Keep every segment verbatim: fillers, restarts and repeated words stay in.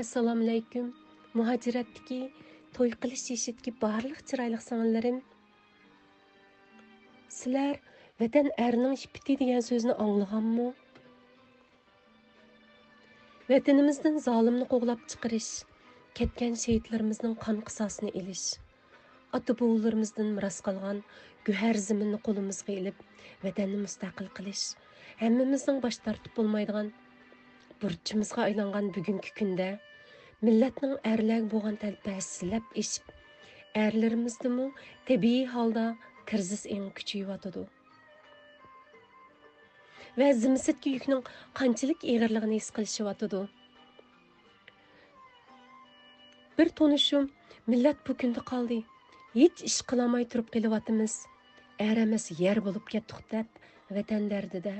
ئەسسالامۇئەلەيكۇم. مۇھاجىرەتتىكى، توي قىلىش يېشىدىكى بارلىق چىرايلىق سىڭىللىرىم. سىلەر ۋەتەن ئەرنىڭ ئىپپىتى دېگەن سۆزنى ئاڭلىغانمۇ؟ ۋەتىنىمىزدىن زالىمنى قوغلاپ چىقىرىش، كەتكەن شېھىتلىرىمىزنىڭ قان قىساسىنى ئېلىش، ئاتا-بوۋىلىرىمىزدىن مىراس قالغان گۆھەر زېمىننى قولىمىزغا ئېلىپ، ۋەتەننى مۇستەقىل قىلىش ھەممىمىزنىڭ باش تارتىپ بولمايدىغان بۇرچىمىزغا ئايلانغان بۈگۈنكى كۈندە، مىللەتنىڭ ئەرلەرگە بولغان تەلپە ھەسسىلەپ ئېشىپ، ئەرلىرىمىزدىمۇ تەبىئىي ھالدا كىرىزىس ئېڭى كۈچىيىۋاتىدۇ. ۋە زىممىسىدىكى يۈكنىڭ قانچىلىك ئېغىرلىقىنى ھېس قىلىشىۋاتىدۇ. بىر تونۇشۇم، «مىللەت بۇ كۈندە قالدى. ھېچ ئىش قىلالماي تۇرۇپ قېلىۋاتىمىز. ئەر ئەمەس، يەر بولۇپ كەتتۇق» دەپ، ۋەتەن دەردىدە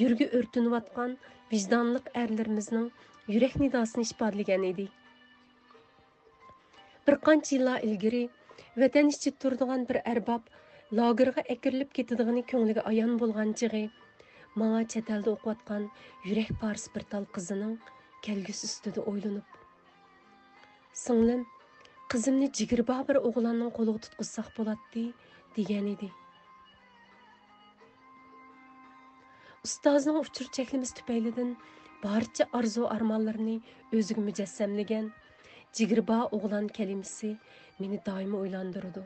يۈرىكى ئۆرتىنىۋاتقان ۋىجدانلىق ئەرلىرىمىزنىڭ يۈرەك نىداسىنى ئىپادىلىگەن ئىدى. بىر قانچە يىللار ئىلگىرى ۋەتەن ئىچىدە تۇرىدىغان بىر ئەرباب لاگېرغا ئەكىرىلىپ كېتىدىغىنى كۆڭلىگە ئايان بولغان چېغى، ماڭا چەت ئەلدە ئوقۇۋاتقان يۈرەك پارىسى بىر تال قىزىنىڭ كەلگۈسى ئۈستىدە ئويلىنىپ، «سىڭلىم، قىزىمنى جىگىرباغ بىر ئوغلاننىڭ قولىغا تۇتقۇزساق بولاتتى» دېگەن ئىدى. ئۇستازنىڭ ئۇچۇر چەكلىمىسى تۈپەيلىدىن بارچە ئارزۇ-ئارمانلىرىنى ئۆزىگە مۇجەسسەملىگەن جىگىرباغ ئوغلان كەلىمىسى مېنى دائىم ئويلاندۇرىدۇ.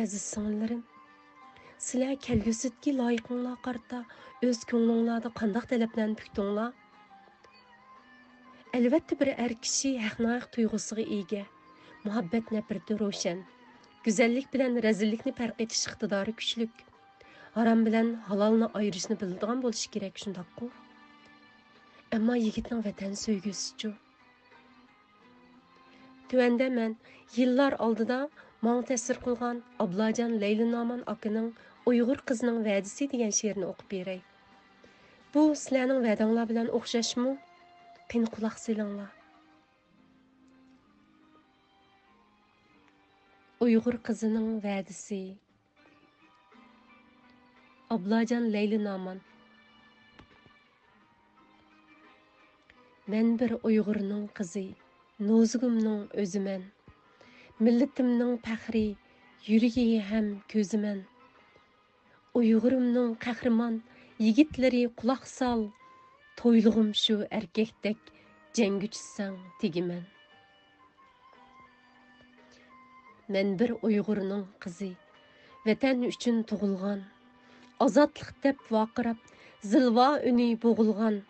ئەزىز سىڭىللىرىم، سىلەر كەلگۈسىدىكى لايىقىڭلارغا قارىتا ئۆز كۆڭلۈڭلاردا قانداق تەلەپلەرنى پۈكتۈڭلار؟ ئەلۋەتتە، بىر ئەر كىشى ھەقناھەق تۇيغۇسىغا ئىگە، مۇھەببەت نەپرىتى روشەن، گۈزەللىك بىلەن رەزىللىكنى پەرق ئېتىش ئىقتىدارى كۈچلۈك، ھارام بىلەن ھالالنى ئايرىشنى بىلىدىغان بولۇشى كېرەك، شۇنداققۇ؟ ئەمما يىگىتنىڭ ۋەتەن سۆيگۈسىچۇ؟ تۆۋەندە مەن يىللار ئالدىدا ماڭا تەسىر قىلغان ئابلاجان لەيلى نامان ئاكىنىڭ «ئۇيغۇر قىزىنىڭ ۋەدىسى» دېگەن شېئىرنى ئوقۇپ بېرەي. بۇ سىلەرنىڭ ۋەدەڭلار بىلەن ئوخشاشمۇ؟ قېنى، قۇلاق سېلىڭلار. ئۇيغۇر قىزىنىڭ ۋەدىسى. ئابلاجان لەيلى نامان. مەن بىر ئۇيغۇرنىڭ قىزى، نوزۇگۇمنىڭ ئۆزىمەن. مىللىتىمنىڭ پەخرى، يۈرىكى ھەم كۆزىمەن. ئۇيغۇرۇمنىڭ قەھرىمان يىگىتلىرى، قۇلاق سال، تويلۇغۇم شۇ ئەركەكتەك، جەڭگە چۈشسەڭ تېگىمەن. مەن بىر ئۇيغۇرنىڭ قىزى، ۋەتەن ئۈچۈن تۇغۇلغان، ئازادلىق دەپ ۋارقىراپ، زىلۋا ئۈنى بوغۇلغان.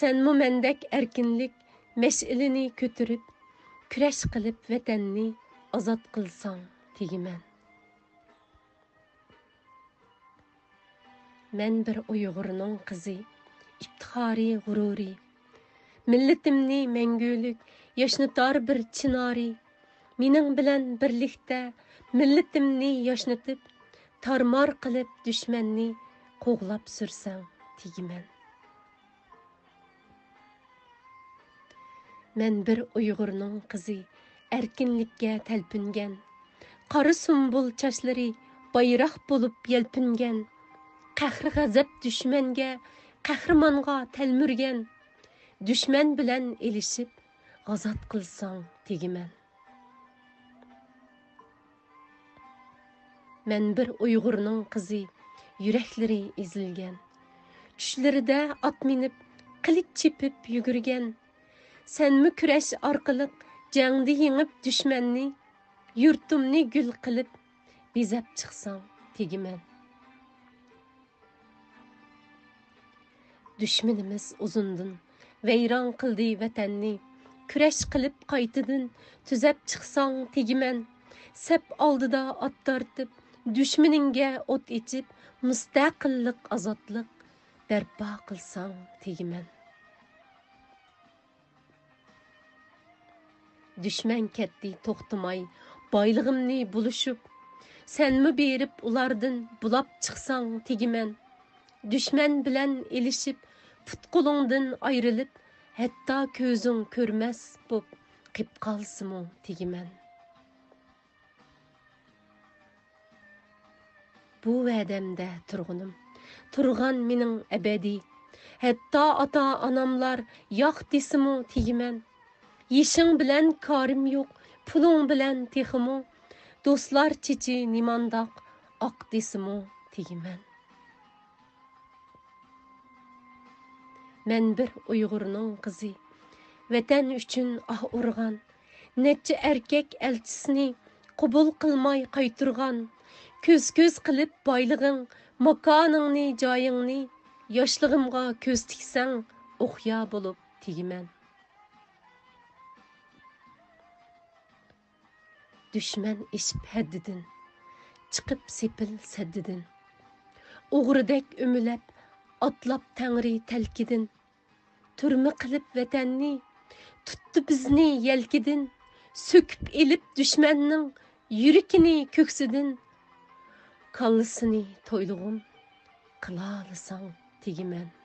سەنمۇ مەندەك ئەركىنلىك مەشئىلىنى كۆتۈرۈپ، كۈرەش قىلىپ ۋەتەننى ئازاد قىلساڭ تېگىمەن. مەن بىر ئۇيغۇرنىڭ قىزى، ئىپتىخارى، غۇرۇرى. مىللىتىمنى مەڭگۈلۈك ياشنىتار بىر چىنارى. مېنىڭ بىلەن بىرلىكتە مىللىتىمنى ياشنىتىپ، تارمار قىلىپ دۈشمەننى قوغلاپ سۈرسەڭ تېگىمەن. مەن بىر ئۇيغۇرنىڭ قىزى، ئەركىنلىككە تەلپۈنگەن. قارا سۇمبۇل چاچلىرى بايراق بولۇپ يەلپۈنگەن. قەھرى-غەزەپ دۈشمەنگە، قەھرىمانغا تەلمۈرگەن. دۈشمەن بىلەن ئېلىشىپ، غازات قىلساڭ تېگىمەن. مەن بىر ئۇيغۇرنىڭ قىزى، يۈرەكلىرى ئېزىلگەن. چۈشلىرىدە ئات مىنىپ، قىلىچ چېپىپ يۈگۈرگەن. سەنمۇ كۈرەش ئارقىلىق جەڭدە يېڭىپ دۈشمەننى، يۇرتۇمنى گۈل قىلىپ بېزەپ چىقساڭ تېگىمەن. دۈشمىنىمىز ئۇزۇندىن ۋەيران قىلدى ۋەتەننى. كۈرەش قىلىپ قايتىدىن تۈزەپ چىقساڭ تېگىمەن. سەپ ئالدىدا ئات تارتىپ، دۈشمىنىڭگە ئوت ئېچىپ، مۇستەقىللىق، ئازادلىق بەرپا قىلساڭ تېگىمەن. دۈشمەن كەتتى توختىماي، بايلىقىمنى بۇلىشىپ. سەنمۇ بېرىپ ئۇلاردىن بۇلاپ چىقساڭ تېگىمەن. دۈشمەن بىلەن ئېلىشىپ، پۇت-قولۇڭدىن ئايرىلىپ، ھەتتا كۆزۈڭ كۆرمەس بوپ قېپ قالسىمۇ تېگىمەن. بۇ ۋەدەمدە تۇرغىنىم، تۇرغان مېنىڭ ئەبەدىي. ھەتتا ئاتا-ئاناملار ياق دېسىمۇ تېگىمەن. يېشىڭ بىلەن كارىم يوق، پۇلۇڭ بىلەن تېخىمۇ. دوستلار چېچى نېمانداق ئاق دېسىمۇ تېگىمەن. مەن بىر ئۇيغۇرنىڭ قىزى، ۋەتەن ئۈچۈن ئاھ ئۇرغان، نەچچە ئەركەك ئەلچىسىنى قوبۇل قىلماي قايتۇرغان. كۆز-كۆز قىلىپ بايلىقىڭ، ماكانىڭنى، جايىڭنى، ياشلىقىمغا كۆز تىكسەڭ، ئوقيا بولۇپ تېگىمەن. دۈشمەن ئېشىپ ھەددىدىن، چىقىپ سېپىل سەددىدىن، ئوغرىدەك ئۆمىلەپ، ئاتلاپ تەڭرى تەلكىدىن، تۈرمە قىلىپ ۋەتەننى، تۇتتى بىزنى يەلكىدىن، سۆكۈپ ئېلىپ دۈشمەننىڭ يۈرىكىنى كۆكسىدىن. كاللىسىنى تويلىغۇم، قىلالىساڭ تېگىمەن.